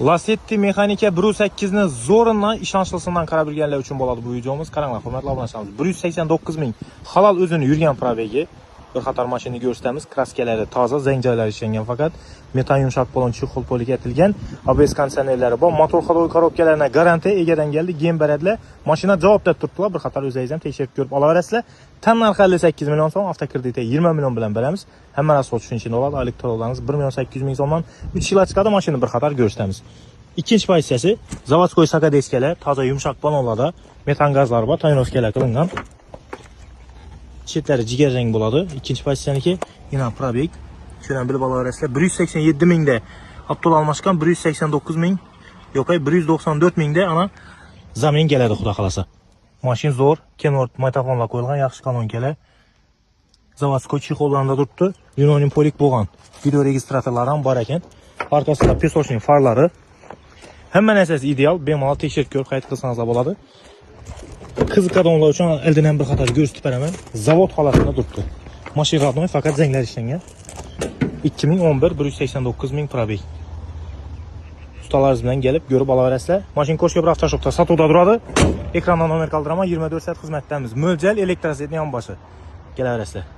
Lacetti mexanika 1.8 ni zo'ridan, ishonchlisidan qarab yurganlar uchun bo'ladi bu videomiz. Qaranglar, hurmatli obunachilarimiz, 189 ming halol o'zini yurgan пробег i. Bir qator mashina ko'rsatamiz. Краска lari toza, zang joylari ishlangan faqat. Metan yumshoq balon чехол poliga etilgan. ABS konditsionerlari bor. Motor ходовой коробка larina garantiya egadan keldi, gem beradilar. Mashina javob deb turibdilar. Bir qator o'zingiz ham tekshirib ko'rib olaverasizlar. Tan narxi 58 million so'm, avtokreditga 20 million bilan beramiz. Hamma narsa sotishning ichida bo'ladi. Oylik to'lovlaringiz 1 million 800 ming so'mdan 3 yil chiqadi. Mashina bir qator ko'rsatamiz. Ikkinchi pozitsiyasi заводской saka diskalar, toza yumshoq balonlarda metan gazlari bor, тонировка lar qilingan. Chetlari jigar rang bo'ladi. Ikkinchi pozitsiyaniki yana пробег. Shuni ham bilib olaverasizlar. 187 mingda avtol almashgan, 189 ming yo'q, 194 mingda ana zamin keladi, xudo xolasa. Mashin zo'r, Kenworth magnitofonlar qo'yilgan, yaxshi kolonkalar. Заводской чехол larda turibdi. Linoleum polik bo'lgan. Video registratorlar ham bor ekan. Orqasida песочный farlari. Hamma narsasi ideal. Bemalol tekshirib ko'rib xarid qilsangizlar bo'ladi. Qiziqadiganlar uchun oldin ham bir qator ko'rsatib beraman. Zavod holatida turibdi. Mashina родной, faqat zanglar ishlangan. 2011, 189 ming пробег. Ustalaringiz bilan kelib ko'rib olaverasizlar. Mashina Qo'shko'pir avtoshopda sotuvda turadi. Ekranda nomer qoldiraman, 24 soat xizmatdamiz. Mo'ljal elektrosetning yonboshi. Kelaverasizlar.